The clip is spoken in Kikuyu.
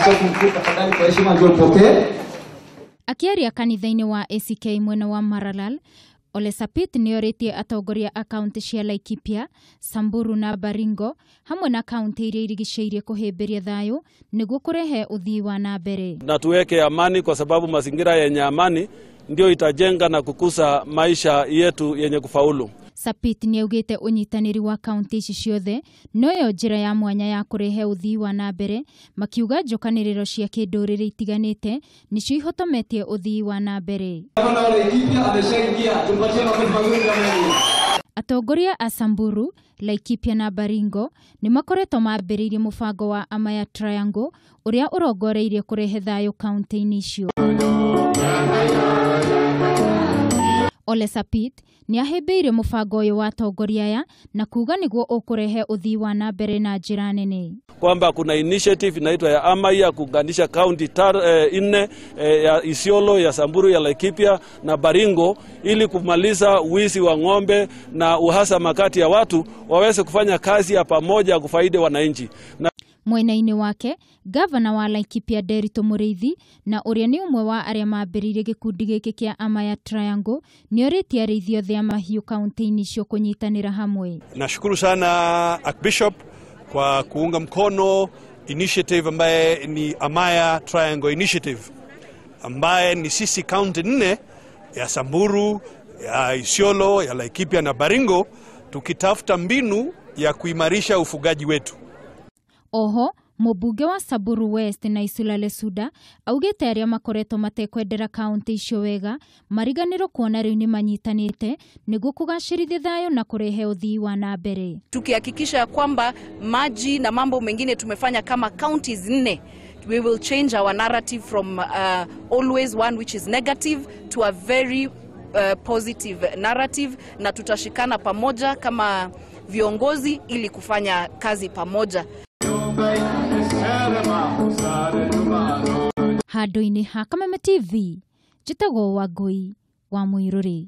Askofu mkuu, tafadhali kwa heshima njoo upokee. Akiaria kanitha-inĩ wa ACK mwena wa Maralal, Ole Sapit nĩorĩtie atongoria a kaunti cia Laikipia, Samburu na Baringo hamwe na kaunti iria irigicĩirie kũhĩmbĩria thayũ nĩguo kũrehe ũthii wa na mbere. Na tuweke amani kwa sababu mazingira yenye amani ndio itajenga na kukuza maisha yetu yenye kufaulu. Sapit nĩaugĩte ũnyitanĩri wa kaunti ici ciothe noyo njĩra ya mwanya ya kũrehe ũthii wa na mbere, makiuga njũkanĩrĩro cia kĩndũrĩrĩ itiganĩte nĩcio ihotometie ũthii wa na mbere. Atongoria a Samburu, Laikipia na Baringo nĩ makoretwo mambĩrĩirie mũbango wa Amaya Triangle ũrĩa ũrongoreirie kũrehe thayũ kaunti-inĩ icio. Ole Sapit nĩahĩmbĩirie mũbango ũyũ wa atongoria aya na kuga nĩguo ũkũrehe ũthii wa na mbere na njĩra nene. Kwamba kuna initiative inaitwa ya Amaya kuunganisha kaunti 4 ya Isiolo, ya Samburu, ya Laikipia na Baringo ili kumaliza wizi wa ng'ombe na uhasama kati ya watu, waweze kufanya kazi ya pamoja kufaidi wananchi. Na mwena-inĩ wake, gavana wa Laikipia Nderitu Mũrĩithi na ũrĩa nĩ ũmwe wa arĩa mambĩrĩirie gĩkundi gĩkĩ kĩa Amaya Triangle nĩorĩtie arĩithi othe a mahiũ kaunti-inĩ icio kũnyitanĩra hamwe. Nashukuru sana Archbishop kwa kuunga mkono initiative ambaye ni Amaya Triangle Initiative, ambaye ni sisi kaunti 4 ya Samburu, ya Isiolo, ya Laikipia na Baringo, tukitafuta mbinu ya kuimarisha ufugaji wetu. Oho, mũmbunge wa Samburu West na Isula Lesuda augĩte arĩa makoretwo matekwendera kaunti icio wega mariganĩrwo kuona rĩu nĩmanyitanĩte nĩguo kũgacĩrithia thayũ na kũrehe ũthii wa na mbere. Tukihakikisha kwamba maji na mambo mengine tumefanya kama counties 4, we will change our narrative from always one which is negative to a very positive narrative, na tutashikana pamoja kama viongozi ili kufanya kazi pamoja. Handũ-inĩ ha Kameme TV, njĩtagwo Wangũi wa Mũirũrĩ.